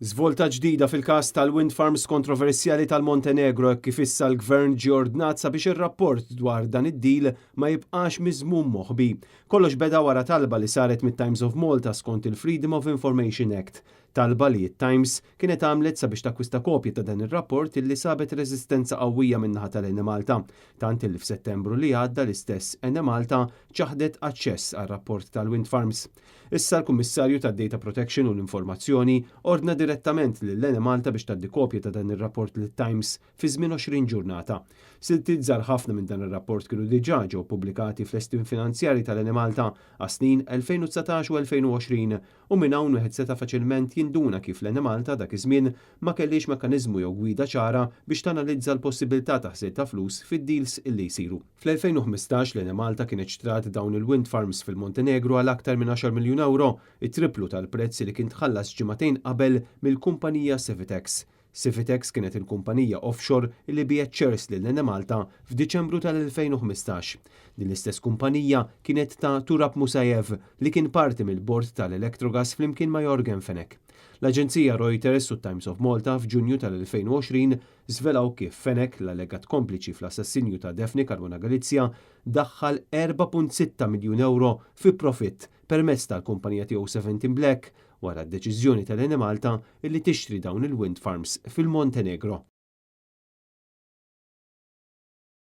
Żvolta ġdida fil-każ tal-wind farms kontroversjali tal-Montenegro hekk kif issa l-Gvern ġie ordnat sabiex ir-rapport dwar dan id-deal ma jibqax miżmum moħbi. Kollox beda wara talba li saret mit-Times of Malta skont il-Freedom of Information Act. Talba li t-Times kienet għamlet sabiex takkwista kopja ta' dan ir-rapport illi sabet reżistenza qawwija min-naħa tal-Enemalta. Tant illi f'Settembru li għadda l-istess Enemalta ċaħdet aċċess għar-rapport tal-wind farms. Issa l-Kummissarju tad-Data Protection u l-Informazzjoni ordna direttament lill-Enemalta biex tgħaddi kopja ta' dan ir-rapport lit-Times fi żmien 20 ġurnata. Siltiet żgħar ħafna minn dan ir-rapport kienu diġà ġew pubblikati fl-estimi finanzjarji tal-Enemalta għas-snin 2019 u 2020 u minn hawn wieħed seta' faċilment jinduna kif l-Enemalta dak iż-żmien ma kellhiex mekkaniżmu jew gwida ċara biex tanalizza l-possibilità ta' ħsil ta' flus fid-deals illi jsiru. Fl-2015 l-Enemalta kienet xtrat dawn il-wind farms fil-Montenegro għal aktar minn 10 miljun euro, it-triplu tal-prezz li kien tħallas ġimagħtejn qabel mill-kumpanija Civitex. Civitex kienet il-kumpanija offshore li biegħet shares lil Enemalta f'Diċembru tal-2015. Din l-istess kumpanija kienet ta' Turab Musayev li kien parti mill-bord tal-Electrogas flimkien ma' Yorgen Fenech. L-Aġenzija Reuters u Times of Malta f'Ġunju tal-2020 żvelaw kif Fenech, l-allegat kompliċi fl-assassinju ta' Daphne Caruana Galizia, daħħal 4.6 miljun euro fi profitt permezz tal-kumpanija tiegħu 17 Black wara d-deċiżjoni tal-Enemalta illi tixtri dawn il-wind farms fil-Montenegro.